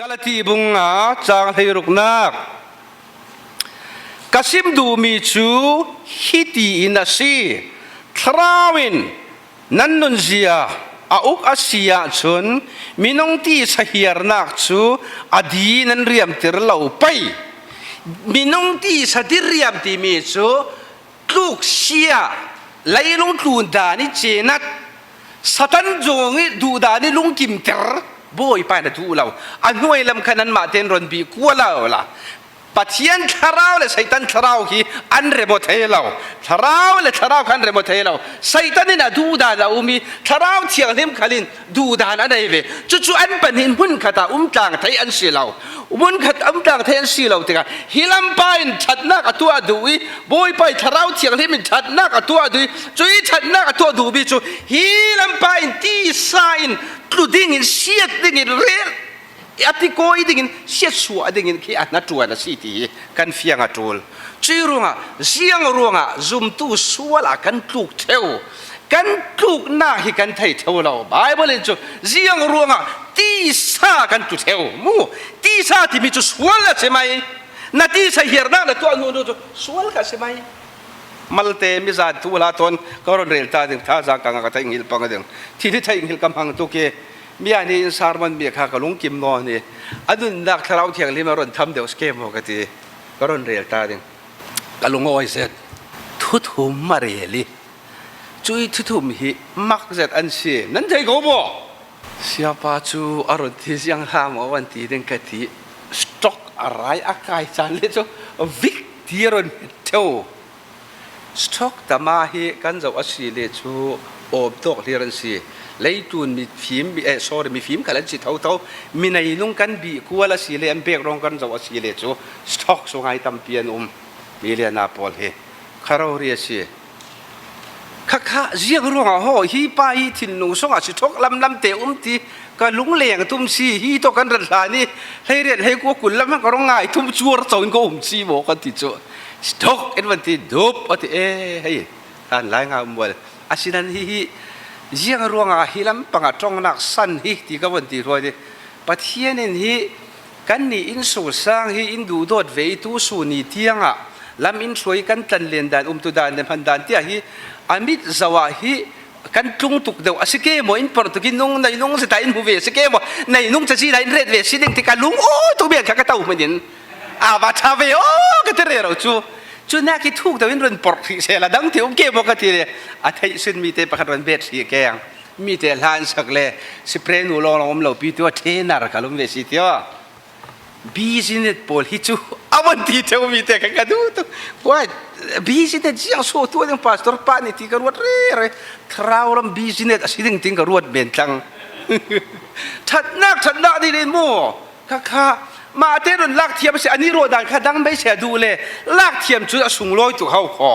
Galati bung ah caang hleiruknak Ka sim duhmi cu hiti in a si. Thlarau in nan nunzia a uk a si ahcun minung ti sahiarnak cu a di nan riamtir lo pei. Minung ti sadiriam timi cu tluk sia leilung tlun dan i cenat Satan zawng i duhdan i lungkimter Bawipa na duh lo. A hnuai lam kha nanmah tein ron bih kua lo la. Pathian thlarau le Satan thlarau hi an remo thei lo. Thlarau le thlarau kha an remo thei lo. Satan in a duhdan a um i thlarau thianghlim khal in duhdan a nei ve. Cucu an pahnih hmun khat ah umtlang thei an si lo. Hmunkhat umtlang thei an si lo tikah hi lampa in ṭhatnak a tuah duh i Bawipa i Thlarau Thianghlim in ṭhatnak a tuah duh i cu i ṭhatnak a tuah duhmi cu hi lampa in tisa in tlu ding in siat ding in rel a ti kawi ding in siat suah ding in khi a hna ṭuan a si ti hi kan fiang a ṭul. Cui ruangah ziang ruangah zumtu sual ah kan tluk ṭheu kan tluknak hi kan thei theu lo Bible in cu ziang ruangah tisa kan tlu theu mu tisa timi cu sual a si mai na tisa hiarnak na tuah hnu cu sual ka si mai malte mi zan tu la ton ka ron rel ta ding tha za ka nga ka thei ngil pang ding thi thi thei ngil kam hang tu ke mi ani in sarman mi kha ka lung kim no ni anun nak thlarau thiang lim a ron tham deuh scam ho ka ti ka ron rel ta ding ka lung oi set thu thum ma reli Cui thuthum hi mak zet an si. Nan thei ko maw? Siapa cu a run thi siang hlah maw an ti ding ka ti. Stock a rai a kai caan le cu vik ti a run theu. Stock tama hi kan zoh a si le cu awm tawk hlir an si. Leitun mi fim eh sorry mi fim khal an si tho tho. Mi nei nung kan bih kual a si le an bek rong kan zoh a si le cu stock sungai tampi an um. Mi le na pawl hi kharo ri a si. Khakha ziang ruangah ho hi pa hi thinlung sungah si thok lam lam te um ti ka lungleng tum si hi to kan rat hlan i hleirian hlei ku kul lam ka rong ngai thum cuar cho in ko um si mo kan ti cu thok in van ti dup ati e hei kan lai nga um wal asinan hi hi ziang ruangah hi lam panga tongnak san hi ti ka von ti ruai di Pathian in hi Kan nih inn sang hi inn duhdawt ve i tu su ni tiangah lam in hruai kan tlan len dan umtu dan le hman dan tiah hi amit zo ah hi kan tlung tuk deuh a si ke maw in por tuk in nung nei nung si ta in hu ve si ke maw nei nung cazi la in ret ve si ding ti ka lung o tu ben kha ka to man in a va tha ve o ka ti re ro chu chu na ki thuk deuh in run por thri se la dang ti um ke maw ka ti le a theih sin mi te pakhat ron bet thri keng mi te hla an sak le spray nu lawng um lo pi tu trainer ka lum ve si tio business pawl hi chu awan ti theu mi te ka du tu wai business jiang so tu ding pastor pa ni ti ka ruat re re thrau ram business asi ding ting ka ruat ben tlang thatnak thatnak ni len mu kha kha ma te ron lak thiam se ani ro dan kha dang mai se du le lak thiam chu a sung loi tu hau kho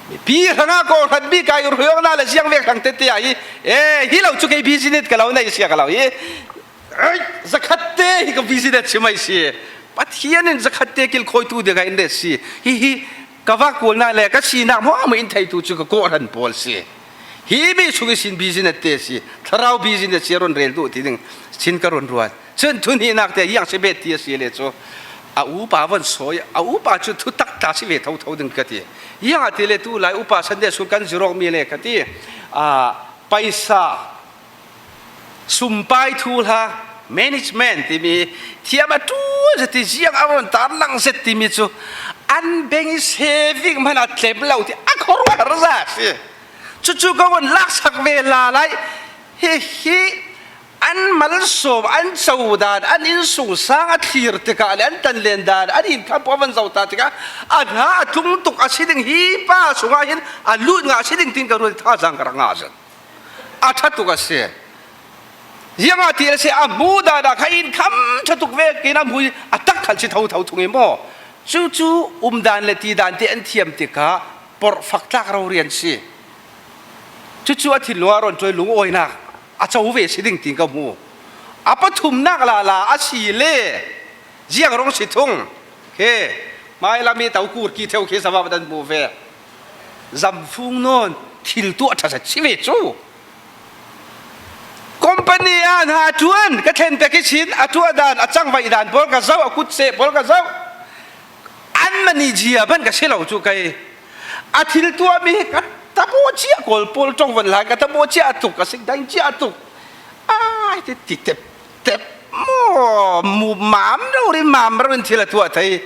Mipi hrangah ko hrat bi kai ruang na le siang vek thang te te ai e hi lo chu kei business ka lo nei sia ka lo hi zakhat te hi ka business si mai si Pathian in zakhat te kil khoi tu de ga in de si hi hi ka va kul na le ka si nak mo mo in thei tu chu ka ko ran pawl si hi mi chung sin business te si thlarau business si ron rel du ti ding sin ka ron ruat Cun thunihnak te iang si bet ti a si le cu a upa von sawi a upa cu thu tak ta si ve tho tho ding ka ti iang a ti le tu lai upa Sunday school kan zirok mi le ka ti a paisa sumpai thu hla management timi thiam a tu zati ziang a ron tar lang zet timi cu an beng saving man a tlem lo ti a khor za si cucu ka von lak sak ve la lai hi hi an malsawm an codan an innsung sang a thlir tikah le an tan len dan an inn kha van zo ta tikah a hna a tlung tuk a si ding hi pa chungah hin a lut nga si ding tin ka ruat thazang ka rak nga zan a tha tuk a si zianga ti a si a mu da da kha in kham tha tuk ve kin a mu a tak khal si tho tho thung i maw cu cu um dan le ti dan te an thiam tikah porh fak tlak ro rian si Cucu a thinlung ah ron cuai lungawinak a co ve si ding ti ka hmu. A pathumnak la la a si le ziang rong si thung he mai lami to kur ki theu khi sabab dan mu ve zamfung non thil tuah tha si ve cu. Company ah hna ṭuan ka thlen pek i chin a tuah dan a cang vaih dan pawl ka zoh a kut seh pawl ka zoh an mani jia ban ka si lo cu kai a thil tuahmi hi ka tabo chia kawl pawl tong van lai ka tabo chia tuk ka sik dang chia tuk ai ti ti tep tep maw mu mam ro rin mam ro in thil a tuah thei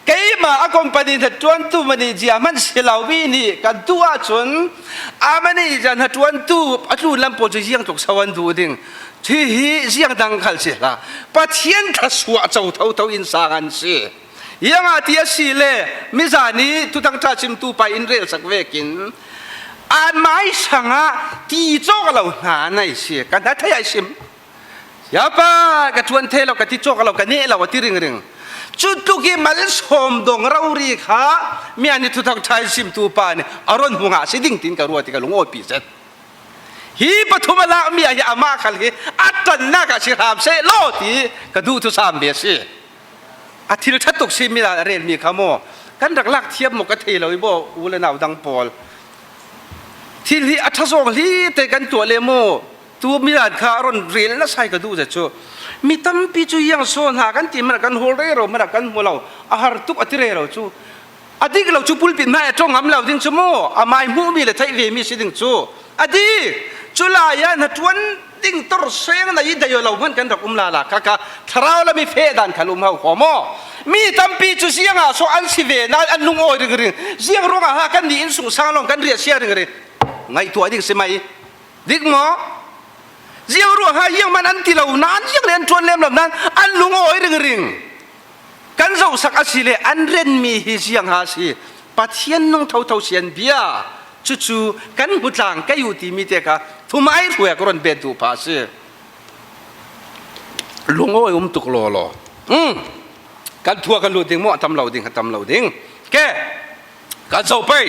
keimah a company hna tuantu mani jia man si lo mi nih kan tu ahcun amani jan hna tuantu a tlun lam pawl cu ziang tluk so an duh ding thi hi ziang dang khal si hla pathian thasuah cho tho tho in sang an si ianga ti a si le mizani tutang tha chimtu pa in rel sak vekin an mai sangah ti cawk lo hna nai si kan ha thei ai sim Yapa ka ṭuan the lo ka ti cawk lo ka neh lo a ti ringring. Cu tluk i malsawm dong rori kha mi an i thuthak ṭhai simtu pa nih a ron hmu nga si ding tin ka ruat i ka lung awi zet. Hi pathum a lak mi ah hi amah khal hi a ṭannak ah si hram seh law ti ka duh thu sam ve si. A thil ṭhat tuk si mi a rel mi kha maw kan rak lak thiam maw ka thei lo i maw u le nau dang pawl. Thil hi a ṭha zawng hli te kan tuah le maw Tu milan kha a ron rel na sai ka duh ze cu mi tampi cu yang so hna kan ti mana kan hol re ro mana kan hmu lo a har tuk a ti re ro cu a dik lo cu pulpit hmai a tong ngam lo ding cu mu a mai hmu mi le theih ve mi si ding cu a dik cu lai ah na tuan ding tor seng na i dayo lo hman kan rak um la la ka ka thlarau la mi fe dan khal um hau ko mo mi tampi cu siang ah so an si ve na an lung oi ring ring siang ruang ah ha kan ni in sung sang long kan ria sia ring ring ngaihtuah ding si mai Dik maw? Ziang ruang ha hiang man an ti lo nain ziang le an ṭuan lem lo nain an lung a awi ringring. Kan zohsak a si le an renmi hi ziang ha si. Pathian nung thotho si an bia. Cucu kan hmutlang kei u timi te kha thumai hruai ka ron bet duh pah si. Lungawi um tuk law law. Mm. Kan thua kan lut ding maw tam lo ding tam lo ding. Ke Kan zo pei.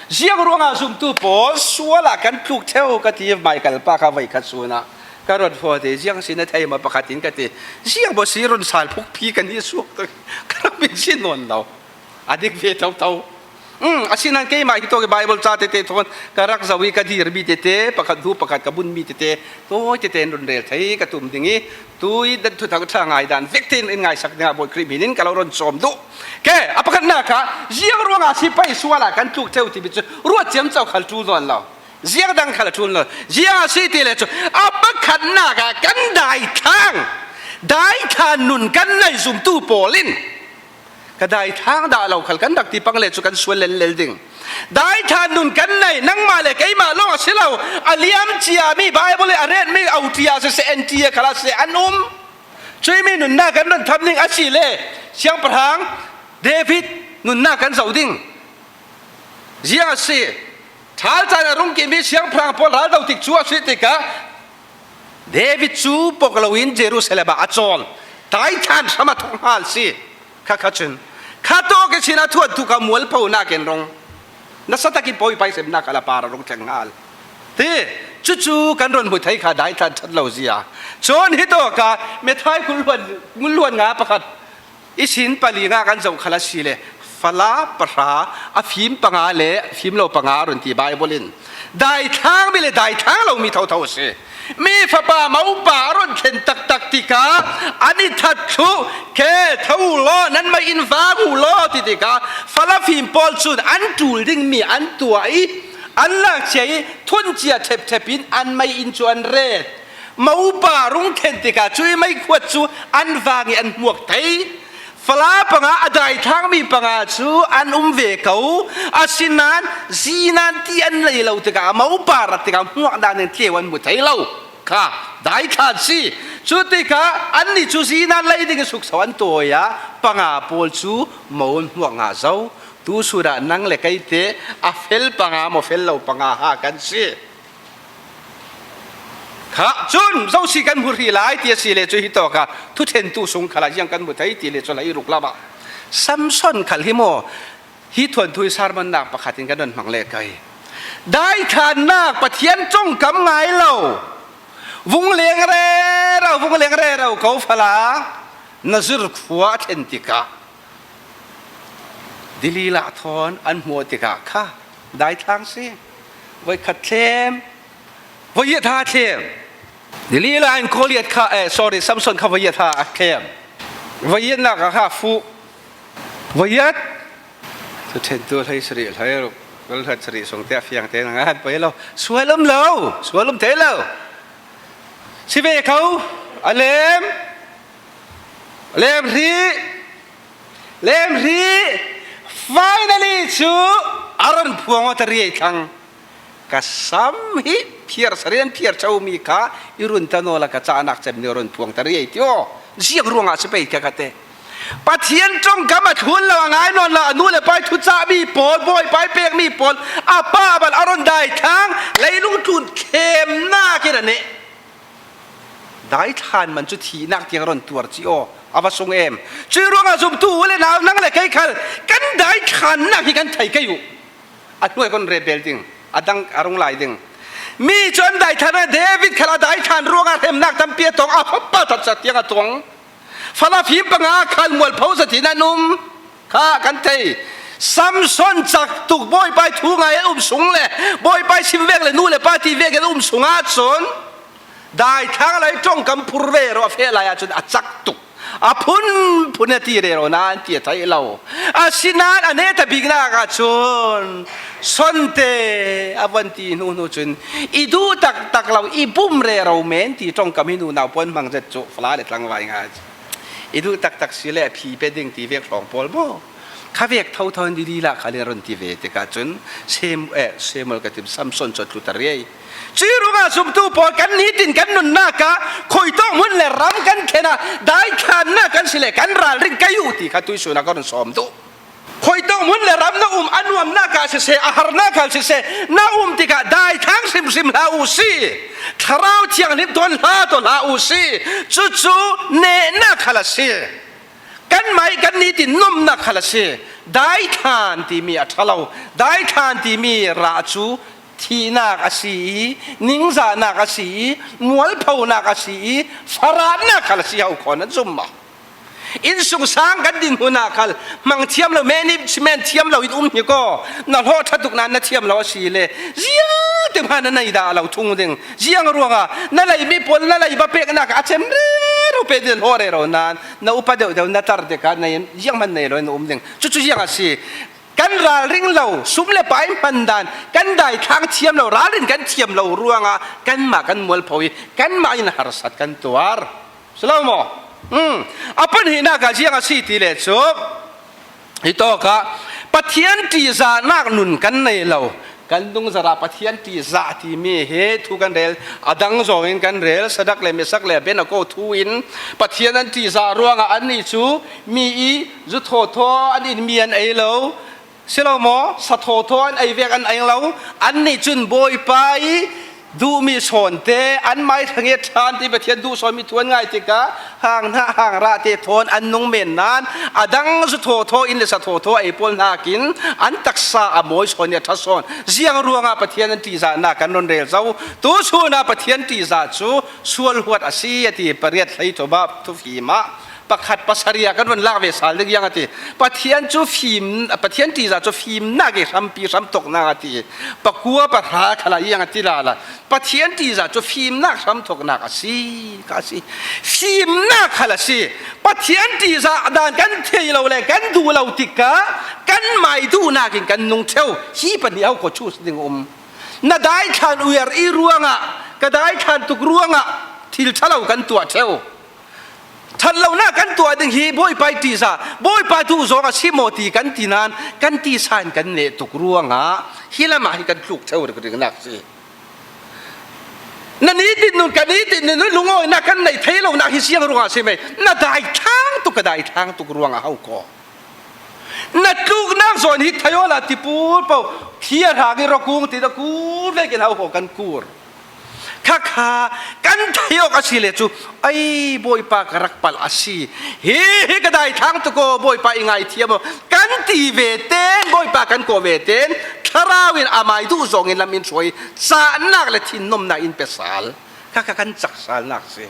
Ziang ruangah zumtu pawl sual ah kan tluk theo ka ti Michael pa kha voi khat sun ah ka ron fo te ziang sin a thei ma pakhat in ka ti ziang bo si run sal phuk phi kan hi suak to ka rak bin sin non lo adik ve tho tho mm asinan keimah hi to ke bible ca te te thon ka rak zo i ka dir mi te te pakhat hnu pakhat ka bun mi te te toi te te run rel thei ka tum ding i tu i dan thuthang tha ngai dan vek tin in ngai sak ding ah Bawi Khrih min in ka lo ron sawm duh ke a pakhatnak kha ziang ruangah sipai sual ah kan tluk theu ti mi cu ruat ciam chau khal ṭul nawn lo ziang dang khal ṭul lo ziang a si ti le cu a pakhatnak ah kan dai thang dai than nun kan nei zumtu pawl in ka dai thang dah lo khal kan rak ti pang le cu kan sual lel lel ding dai than nun kan nei nangmah le keimah lawng a si lo a liam cia mi bible i a ret mi OT ah siseh NT ah khala siseh an um cui mi nunnak kan ron tham ding a si le siangpahrang David nunnak kan zoh ding ziang a si ṭhal caan a rung mi siangpahrang pawl ral do tik cu a si tikah David cu pok loin Jerusalem ah a cawl. Taithan hram a thawk hngal si. Kha kha cun kha to ke chin a thuat tu ka mualpho nakin rong nasa takin poi pai semnak ala para rong thleng hngal. Ti cucu kan ron hmu thei kha daithan that lo zia. Cun hi to ka methai kulhuan ngulluan nga pakhat isin pali nga kan zoh khala si le fala pahra a fim panga le fim lo panga run ti bible in daithlang mi le daithlang lo mi thotho si mi fapa maupa ron thlen taktak tikah an i that thlu ke tho law nan mei in vang u law ti tikah fala fim pawl cun an tul ding mi an tuah i an lak chia i thun cia thep thep in an mei in cu an ret Maupa rung thlen tikah cui meikhuat cu an vang i an hmuak thei. Fala panga a daithlangmi panga cu an um ve ko. Asinain zinan ti an lei lo tikah maupa rat tikah hmuak dan in tleu an hmu thei lo. Kha daithlan si. Cu tikah annih cu zinan lei ding in sukso an tawi ah panga pawl cu mo an hmuak nga zo. Tu sur ah nang le kei te a fel panga maw fel lo panga ha kan si. Kha cun zosi kan hmu hri lai ti a si le cu hi tawk ah thuthentu sung khal ah ziang kan hmu thei ti le cu lai ruk lam ah Samson khal hi maw hi thuan thui sarmannak pakhat in kan ron hmang le kai daithannak Pathian congkam ngai lo vung leng re ro vung leng re ro ko fala nazir khua a thlen tikah Delilah thawn an hmuh tikah kha daithlang si voikhat thlem voi tha thlem. Delilah in Goliath kha eh sorry Samson kha voiat ha a thlem. Voiat nak ah kha fu. Voiat tu then tu hlei sari hlei ruk kal hlat sari song te fiang te nga han poi lo sualum lo sualum te lo si ve ko alem lem ri lem ri finally chu aron phuang ta riai thlang ka sam hi phiar sarian phiar chomi kha i run ta nawl ka cahnak cem nih run phuang ta riai ti aw ziak ruangah si pei ka ka te Pathian tongkam a thlun lo a ngai nawn lo a nu le pai thu cahmi pawl bawi pai pekmi pawl a pa bal a ron dai thlang leilung tlun thlemnak in a neh dai thlan man cu thihnak tiang ron tuar ci aw a va sung em cui ruangah zumtu u le nau nang le kei khal kan dai thlannak hi kan thei kei u a hnuai kon rebel ding a dang a rung lai ding mi cu an dai than David khal a dai than ruangah hremnak tampi a tong a fapa that sa tiang a tong fala fim panga khal mual pho zatin an um kha kan thei Samson cak tuk bawipai thu ngai an um sung le bawipai sim vek le nu le pa ti vek an um sung ah cun dai thang lai tongkam phur ve ro a fe lai ah cun a cak tuk a phun phun a ti re ro nain ti a thei lo asinain a ne ta bik nak ah cun sonte a von ti hnu hnu cun i duh taktak lo i bum re ro men ti tongkam hi nu nau pon hmang zet cu fala le tlangvai nga i duh taktak si le phi pe ding ti vek hrawng pawl maw kha vek tho thon di la kha le ron ti ve tikah cun sem eh Samuel ka tim Samson cu tlu ta riai Cu ruangah zumtu pawl kan nitin kan nunnak ah khuitawk hmun le ram kan thlen ah daithlannak kan si le kan ralring kai u ti kha tuisun ah ka run sawm duh. Khuitawk hmun le ram na um a nuamnak ah siseh a harnak ah siseh na um tikah daithlang hrimhrim hlah u si. Thlarau Thianghlim tuan hla to hlah u si. Cucu nehnak hal a si. Kan mai kan nitin nomnak hal a si. Daithlan timi a ṭhalo. Daithlan timi ra cu thihnak a si i ningzahnak a si i mualphonak a si i farahnak khal a si hau khon an zum ma innsung sang kan din hmun ah khal hmang thiam lo management thiam lo in um hi ko na hlawh thatuk na na thiam lo a si le ziang te hma na nei dah lo thung ding ziang ruangah na lei mi pawl na lei ba pek nak a chem re ro pe din ho re ro nan na upa deuh deuh na tar te ka nei ziang man nei lo in um ding chu chu ziang a si Kan ralring lo, sum le pai hman dan, kan daithlang thiam lo, ralrin kan thiam lo ruangah kanmah kan mualpho i kanmah in harsat kan tuar. Silo maw? Hmm. A pahnihnak ah ziang a si ti le cu hi tawk ah Pathian ṭihzahnak nun kan nei lo. Kan dungzar ah Pathian ṭihzah timi hi thu kan rel a dang zong in kan rel sadak le misak le benako thu in Pathian an ṭihzah ruangah annih cu mi i zu thawthaw an in mi an ei lo silo maw sa thawthaw an ei vek an ei lo an nih cun bawipa i duhmi sawn te an mai thlange ṭhan ti Pathian duh sawn mi thuan ngai tikah hang hna hang ra te thawn an nung men nan a dang zu thawthaw in le sa thawthaw ei pawl nakin an taksa a mawi sawn i a ṭha sawn ziang ruangah Pathian an ṭihzah nak kan ron rel zo tu chun ah Pathian ṭihzah cu sual huat a si a ti pariat hlei thoba thufim ah pakhat pasarih ah kan von lak ve sal ding yang ati pathian cu fim pathian ṭihzah cu fimnak i hrampi hramthoknak ati pakua pahra khala yang ati la la pathian ṭihzah cu fimnak hramthoknak a si ka si fimnak khal a si pathian ṭihzah dan kan thei lo le kan duh lo tikah kan mai duhnak in kan nung theu hi pahnih au ko choose ding um na daithlan uiar i ruangah ka daithlan tuk ruangah thil ṭhalo kan tuah theu Ṭhatlonak kan tuah ding hi Bawipa i ṭihzah, Bawipa duh zawng a si maw ti kan ti nain kan tisa in kan neh tuk ruangah hi lam ah hi kan tluk ṭheo ringnak si. Na nitin nun ka nitin nun lungawinak kan nei thei lonak hi siang ruangah si mei na daithlang tuk ka daithlang tuk ruangah hau ko. Na tluknak zawn hi thayola tipur po thia hrang i rokung ti da kur vekin hau ko kan kur. Khakha kan thei awk a si le cu ai bawipa ka rak palh a si hi hi ka daithlang tu ko bawipa i ngaithiam aw kan ti ve ten bawipa kan kawh ve ten thlarau in amai duh zong in lam in hruai cahnak le thinnomnak in pe sal khakha kan cak salnak si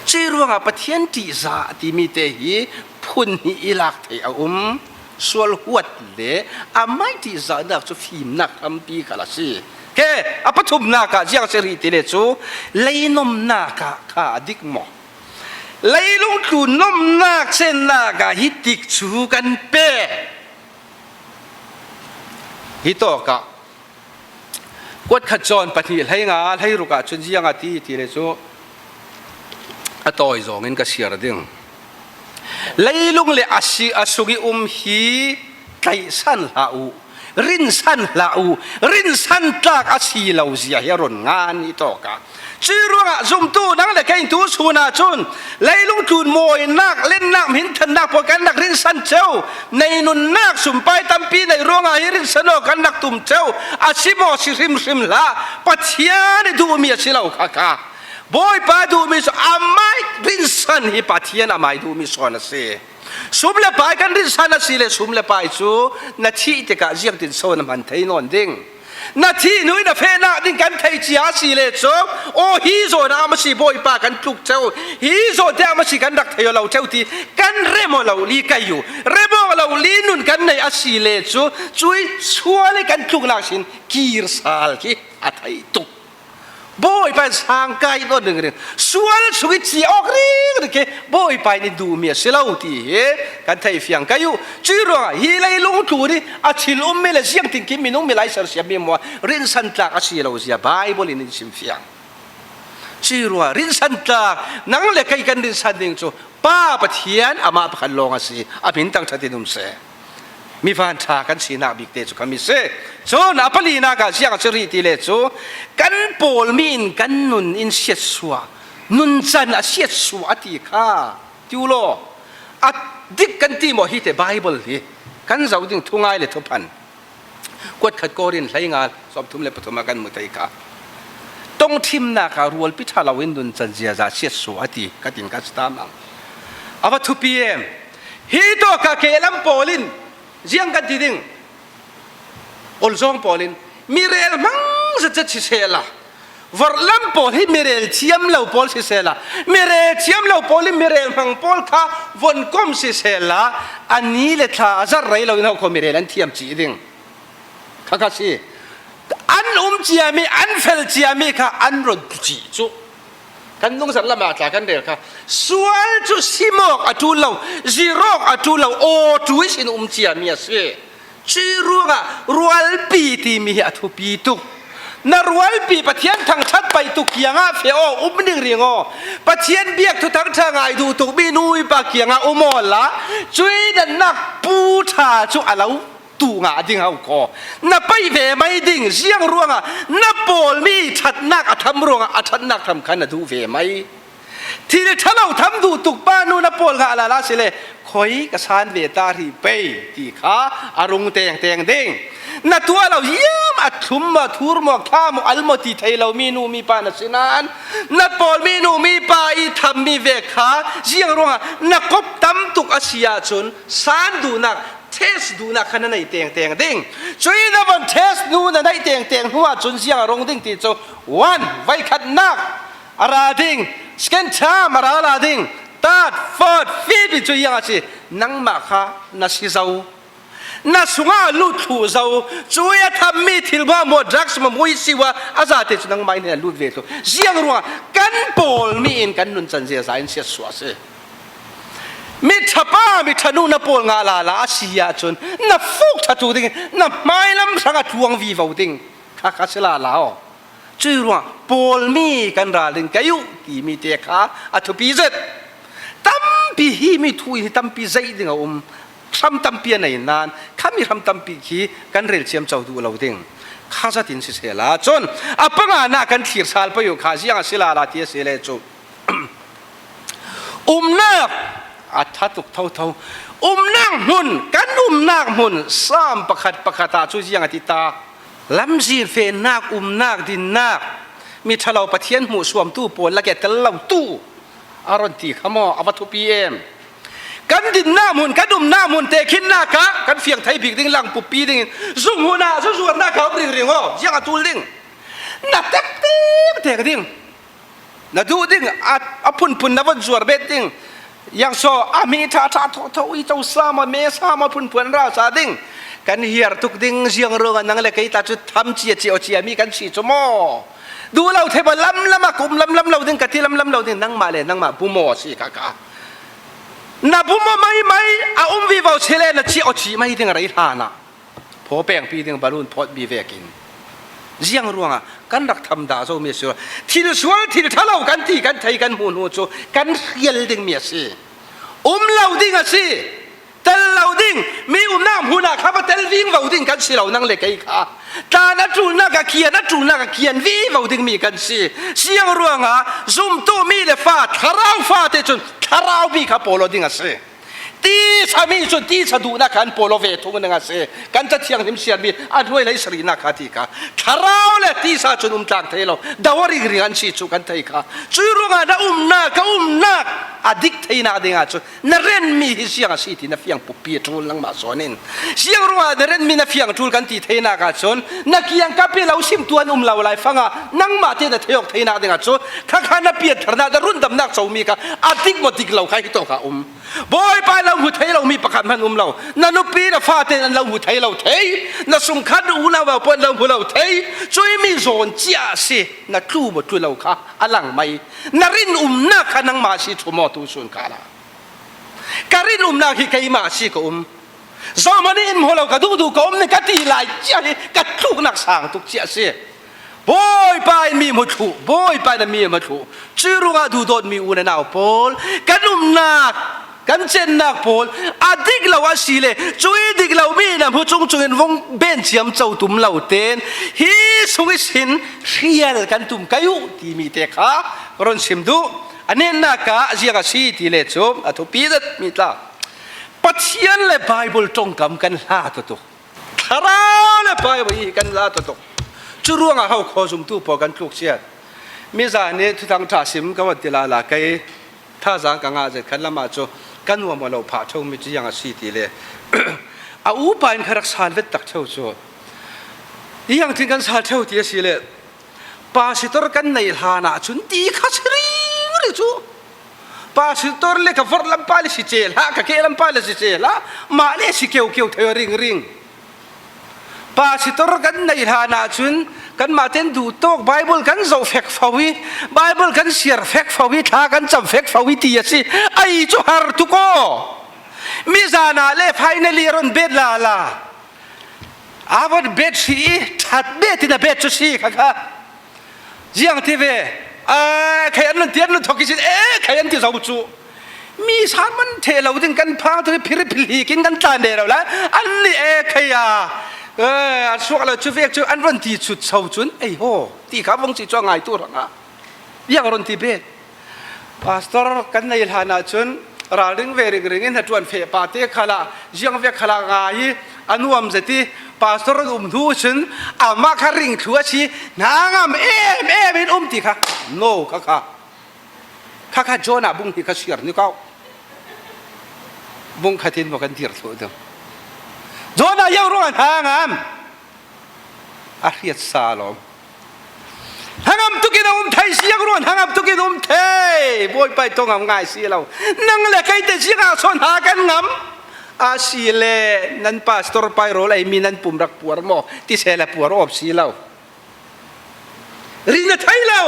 Ci ruangah Pathian ṭihzah timi te hi phun hnih i lak thei a um. Sual huat le amai ṭihzahnak cu fimnak hrampi kal a si. Ke a pathumnak ah ziang si rih ti le cu leinomnak ah kha a dik maw? Leilung tlu nomnak sennak ah hi tik cu kan pe. Hi tawk ah kuat khat cawn pahnih hlei nga hlei ruk ah cun ziang a ti ti le cu a tawi zawng in ka siar ding. Leilung le a si a sung i um hi tlaihsan hlah u, rinsan hlah u, rinsan tlak a si lo zia hi a run ngan i tawk ah. Cu ruangah zumtu nang le kei tu chun ah cun leilung tlun mawinak lennak minthannak pawl kan rak rinsan ceu nei nunnak sumpai tampi nei ruangah hi rinsan aw kan rak tum ceu a si maw si hrimhrim hlah Pathian i duhmi a si lo kha kha Bawipa duhmi cu amai rinsan hi Pathian amai duhmi sawn a si. Sum le pai kan rinsan a si le sum le pai cu na thih tikah ziangtin so na hman thei nawn ding. Na thih hnu in a fehnak ding kan thei cia si le cu aw hi zawn ah ma si Bawipa kan tluk ceu hi zawn te ah ma si kan rak thei lo ceu ti kan remo lo li kai yu remo lo li nun kan nei a si le cu cui sual i kan tluknak sin kir sal khi a thei tuk. Bawipa in sangkai nawn ding ring sual chung i ci awk ring ring khi Bawipa in duhmi a si lo ti hi kan thei fiang kai u cu ruangah hi leilung tlu nih a thil ummi le ziang tin khi minung milai sersiammi maw rinsan tlak a si lo zia Bible in in chim fiang cu ruangah rinsan tlak nang le kei kan rinsan ding cu Pa Pathian amah pakhat lawng a si a min tang thatin um seh mi van ṭha kan sinak bik te cu kha mi si cun a palinak ah ziang a si rih ti le cu kan pawl mi in kan nun in siatsuah nuncan a siatsuah a ti kha ti u law a dik kan ti maw hi te Bible hi kan zoh ding thu ngai le thuphan kuat khat korin hlei nga 33 ah kan mu thei kha tong thimnak ah rualpi ṭha lo in nuncan ziaza siatsuah a ti ka tin ka stam ang ava thupi em Hi to ka ke lam pawl in ziang kan ti ding olzong pawl in mirel hmang zat si sela vorlam pawl hi mirel thiam lo pawl si sela mirel thiam lo pawl in mirel hmang pawl kha von kom si sela ani le thla a zar rei lo in ho kho mirel an thiam chi ding kha kha si an um ciami an fel ciami kha an ron chi cu Kan nungzar lam ah tla kan rel kha sual cu simawk a ṭul lo zirawk a ṭul lo aw ṭu in um ciami a si. Cu ruangah rualpi timi hi a thupi tuk. Na rualpi Pathian thangṭhat pai tuk kiangah fe aw um ning ring aw Pathian biak thu thangṭha ngai duh tuk mi nu pa kiangah um aw la cui dannak pu ṭha cu a lo tu nga ding hau ko na pai ve mai ding ziang ruangah na pawl mi thatnak a tham ruangah a thatnak tham kha na duh ve mai thil thalo tham duh tuk pa nu na pawl nga la la si le khoi ka san ve ta ri pei ti kha a rung teng teng ding na tua lo yam a thlum ma thur mo kha mo al mo ti thei lo mi nu mi pa na sinan na pawl mi nu mi pa i tham mi ve kha ziang ruangah na kop tam tuk a si ahcun san duhnak test duhnak kha na nei teng teng ding cui na von test nu na neih teng teng hnu ah cun ziang a rong ding ti cu one voi khatnak a ra ding second term a ra la ding third fourth fifth cu iang a si nangmah kha na si zo na sungah lut thlu zo cui a thammi thil ma mo drugs ma mui siwa a za te cu nangmah in lut ve tu ziang ruang kan pawl mi in kan nun can zia za in sia suah si Miṭhapa miṭhanu na pawl nga la la a si ahcun na fuk ṭhatu ding na hmailam hrang a tluang vivo ding kha kha si la la aw cui ruang pawl mi kan ralrin kai u timi te kha a thupi zet tampi hi mi thu hi tampi zei ding a um hram tampi a nei nain khami hram tampi khi kan rel thiam cho duh lo ding kha zatin si sela cun a panga na kan thlir sal payu kha ziang a si la la ti a si le cu Umnak a tha tuk thotho. Umnak hmun kan umnak hmun Psalm pakhat pakhat ah cu ziang a ti ta. Lamzir fennak umnak dinnak mi ṭhalo Pathian hmuh suamtu pawl lake tel lo tu a ron ti kha maw a va thupi em. Kan dinnak hmun kan umnak hmun te khinnak ah kan fiang thei bik ding lang pupi ding in zunghun ah zuzuarnak kha um ring ring aw ziang a tul ding na tep te tek ding na duh ding a phunphun na von zuar bet ding yang so a mi tha tha tho tho i cho sa ma me sa ma phunphun ra sa ding. Kan hiar tuk ding ziang ruangah nang le kei ta cu tham cia cio cia mi kan si cu maw? Duh lo the ba lam lam ah kum lam lam lo ding ka ti lam lam lo ding nangmah le nangmah bumaw si ka ka. Na bumaw mai mai a um vi vo chele na chi o chi mai ding rei hlan ah phaw peng pi ding balun phawt bi vekin ziang ruangah kan rak tham dah zo mi si thil sual thil thalo kan ti kan thei kan hmu hnu cu kan hrial ding mi a si um lo ding a si tel lo ding mi umnak hmun ah kha va tel ving vo ding kan si lo nang le kei kha tlan a ṭulnak a kian a ṭulnak a kian vi vo ding mi kan si siang ruangah zumtu mi le fa thlarau fa te cun thlarau mi kha polo ding a si ti sami cu ti sa duhnak kha an polo ve thung ning a si kan ca thianghlim siarmi a hnuai lei sarihnak kha ti kha thlarau le tisa cun um tlang thei lo dawari ring an si cu kan thei kha cui ruangah na umnak ka umnak a dik theinak ding ah cun na renmi hi siang a si ti na fiang puppi a ṭul nangmah zawn in siang ruangah na renmi na fiang ṭul kan ti theinak ah cun na kiang kap i lo simtu an um lo lai fangah nangmah te na theok theinak dingah cu khakha na piantharnak na rundamnak comi kha a dik maw dik lo kha hi to kha um bawipa lo hmu thei lomi pakhat hmanh um lo na nupi na fate an lo hmu thei lo thei na sungkhat na unau pon lo hmu lo thei cui mi zawn cia si na tlu maw tlu lo kha a lang mai na rin umnak kha nangmah si thu maw tu sun ka la ka rin umnak hi keimah si ka um zohmanh in hmu lo ka duh duh ka um ni ka ti lai cia hi ka tluknak sang tuk cia si Bawipa in mi mu thlu Bawipa in mi mu thlu cu ruangah duhdawt mi u le nau pawl kan umnak kan cennak pawl a dik lo a si le cui dik lo mi na hmu cung cung in vung ben ciam co tum lo ten hi sung i sin hrial kan tum kayu timi te kha ron sim duh anen ka ziang a si ti le cu a thupi dat mi tla Pathian le Bible tongkam kan hla tu tuk thlarau le Bible hi kan la tu tuk cu ruangah ho kho zumtu pawl kan tluk chiat mi za nih thuthang tha sim ka wan ti la la kei thazaang ka ngah zet khan lama cu kan nuam lo phah theu mi cu yang a si ti le a upa in kha rak sal vet tak theu cu yang thin kan sal theu ti a si le pastor kan nei hlan ah cun ti kha siring ri cu pastor le ka vor lampa le si ce hlah ka ke lampa le si ce hlah mah le si keu keu theu ring ring Pastor kan nei hlan ahcun kanmah ten duh tawk Bible kan zoh fek fo i Bible kan siar fek fo i thla kan cam fek fo i ti a si. Ai cu har tuk aw. Mizan ah le finally ron bet la la. Avon bet si i that bet in a bet cu si kha kha. Ziang ti ve khai an ti an thok i e khai an ti zo cu mi san man the lo ding kan phang tu phir phil kin kan tlan de lo la an ni e khai a e an suak lo chu vek chu an ron ti chut so chun ei ho ti kha vong chi cho ngai tu ranga yang ron ti bet Pastor kan nei hlan ahcun ralring ve ring ring in hna fe pa te khala jiang ve khala nga i anuam zeti pastor an um hnu cun amah kha ring thlu a si hna ngam em em in um ti kha no kha kha kha kha Jonah bung hi kha siar ni kau bung khatin mo kan dir thlu tu Jonah yau rong hna ngam a hriat sa lom Hangam tukin a um thei siang ruan hangam tukin um thei bawipa to ngam ngai si lo nang le kei te siang ah son ha kan ngam a si le nan pastor pai rol ei mi nan pum rak puar mo ti se le puar op si lo rin na thei lo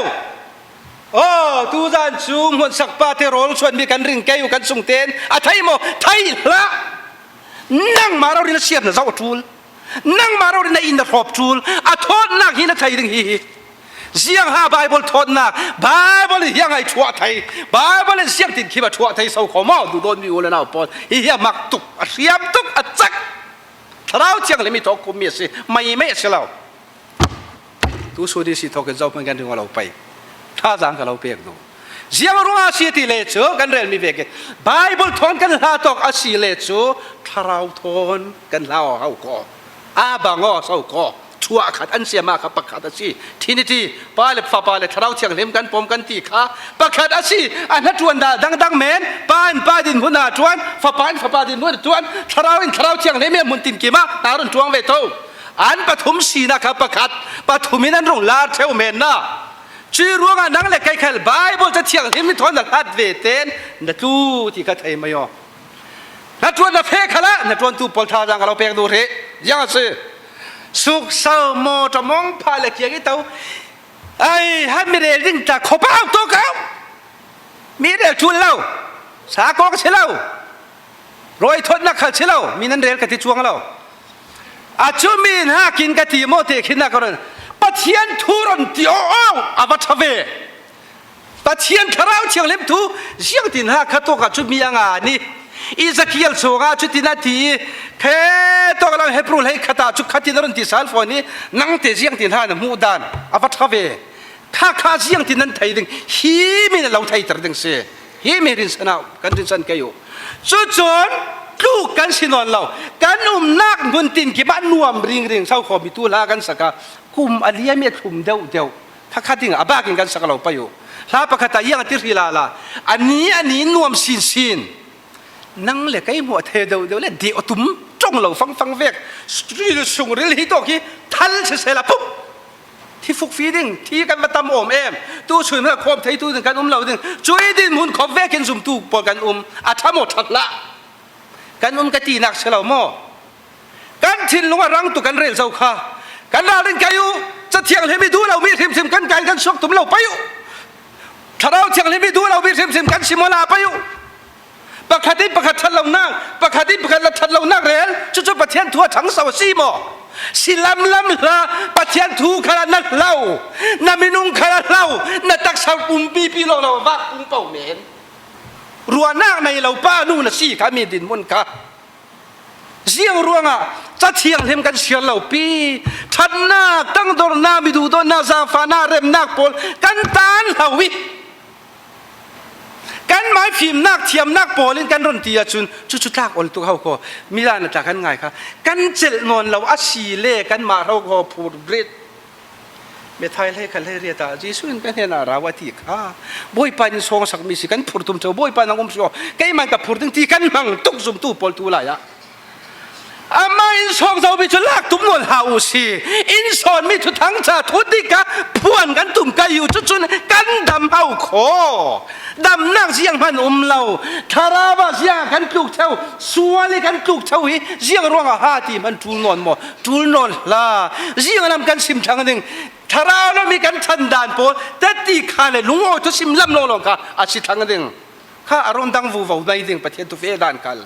oh tu zan cu hmun sak pa te rol chuan mi kan ring kei kan sung ten a thei mo thei hlah nang ma ro rin siam na zau tul nangmah ro na inn na hrawp ṭul a thawtnak hi na thei ding hi hi ziang ha Bible thawtnak Bible in hiang ai chuah thei Bible in siang tin khi ba chuah thei so kho maw du don mi u le nau pawl hi hi a mak tuk a hriam tuk a cak thlarau thiang le mi thawk kum mi a si mei mei a si lo tu su di si thawk in zo man kan ring lo pai thazaang ka lo pek du ziang ruang si ti le cu kan rel mi vek Bible thawn kan hla tawk a si le cu thlarau thawn kan hla hau ko a bang o so ko chuah khat an siama kha pakhat a si Trinity pa le fapa le thlarau thianghlim kan pom kan ti kha pakhat a si a hna tuan da dangdang men pa in pa din hun a tuan fapa in fapa din hun tuan thlarau in thlarau thianghlim mun tin kima na run tuang ve to an pathum sinak kha pakhat pathum in an rung lar theu men na Cu ruangah nang le kei khal Bible ca thianghlim ni thawn na hlat ve ten na tlu ti kha thei mai aw. Na ṭuan na fe khala na ṭuantu pawl thazaang ka lo pek duh hrih. Yang a si. Suk sau maw ṭamong pha le kiang i to ai han mi rel ding ta khopau to kau mi rel ṭul lo sa kong si lo roi thawtnak khal si lo mi nan rel ka ti chuang lo a cu mi hna kin ka ti mo te khin na ka ron Pathian thu ron ti o o a va ṭha ve Pathian thlarau thianghlim thu ziang tin ha kha tok ah cu mi a nga ni Ezekiel chungah cutin a ti i khe tok lang Hebrew hlei khat ah cu khatin a run ti sal fawn i nang te ziang tin ha na hmuh dan a va ṭha ve kha kha ziang tin nan thei ding hi mi na lo theiter ding si hi mi rin san ah kan rin san kei u cucun tluk kan si nawn lo kan umnak hmun tin kip ah nuam ring ring sau kho mi tu hla kan saka kum a liam i a thlum deuh deuh khakha ding a bak in kan sak lo pai u hla pakhat ah iang ti hri la la ani ani nuam sin sin nang le kei hmuh the deuh deuh le de otum tong lo fang fang vek ril sung ril hi to khi thal se se la pup thi fuk fi ding thi kan va tam om em tu chun ha khom thei tu ding kan um lo ding chui din mun khop ve kin zum tu por kan um a thamo that la kan um ka ti nak se lo mo Kan thinlung a rang tu kan rel zo kha. Kan ralrin kai u. Cathiang hlimi duh lomi hrimhrim kan kai kan suak tum lo pai u. Thlarau thianghlim i duh lomi hrimhrim kan si la pai u. Pakhat in pakhat that lonak, pakhat in pakhat la that lonak rel, cucu Pathian thu a ṭhang so a si maw? Si lam lam hla Pathian thu kha na hlo, na minung kha na hlo, na taksa pumpi pi lo lo vak pung po men. Ruahnak nei lo pa nu na si kha mi dinhmun kha. Ziang ruangah ca thianghlim kan siar lo pi ṭhatnak tangdornak miduhdawtnak zaangfahnak remnak pawl kan taan lo i kan mai fimnak thiamnak pawl in kan run ti ahcun cucu tlak ol tuk hau ko milan tla kan ngai kha kan celh nawn lo asi le kan mah ro ko phur brit Methai hlei kha hlei riat ah Jesuh in ka hnen ah rau a ti kha Bawipa in sawng sakmi si kan phur tum theo Bawipa nang um sio keimah ka phur ding ti kan hmang tuk zumtu pawl tu lai ah amah in sawng zomi cu lak tum nawl hlah u si in sawn mi thu thang cha thu dik ka phuan kan tum ka yu cu cun kan dam hau kho damnak ziang hman um lo thlarau ah ziang kan tluk theo sual i kan tluk theo hi ziang ruangah ha ti man ṭul nawn maw ṭul nawn hla ziang lam kan sim ṭhang ding thlarau lam i kan ṭhan dan pawl teti kha le lungawi thu sim lam lawnglawng kha a si ṭhang ding kha a ron dang vu vo nei ding Pathian tu fe dan kal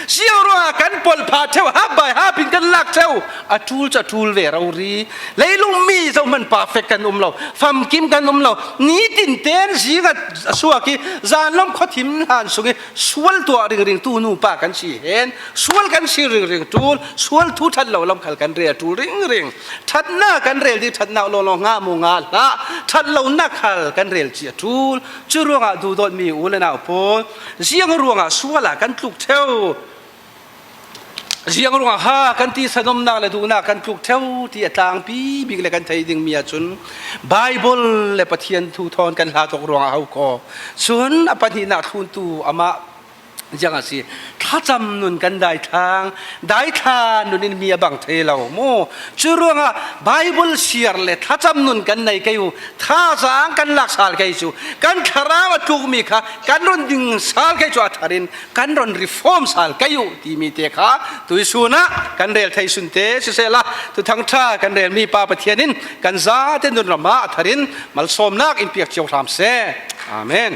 siang ruangah kan pol pha theu hap bai hap in kan lak theu a ṭul cu a ṭul ve ro ri leilung mi zo man perfect kan um lo famkim kan um lo nitin ten zing a suak i zanlom khuathim hlan sung i sual tuah ringring tu nu pa kan si hen sual kan si ringring ṭul sual thu ṭhat lo lam khal kan rel ṭul ringring ṭhatnak kan rel di ṭhatnak lawlaw nga mu nga hlah ṭhat lonak khal kan rel ci a ṭul cu ruangah duhdawt mi u le nau pawl ziang ruangah sual ah kan tluk theu ziang ruangah ha kan ti sanomnak le duhnak kan tluk theu ti a tlangpi bik le kan thei ding mi ahcun Bible le Pathian thu thawn kan hla tuk ruangah hau ko cun a pahnihnak thluntu amah ziang a si thlacam nun kan daithlang daithla nun in mi a bang thei lo mu cu ruangah Bible siar le thlacam nun kan nei kei u thazaang kan lak sal kei cu kan thlarau a tlukmi kha kan ron ding sal kei cu a thar in kan ron reform sal kei u timi te kha tuisun ah kan rel thei sun te sisela tu thangtha kan rel mi pa Pathian in kan za te nun ram ah a thar in malsawmnak in piak cio hram seh amen.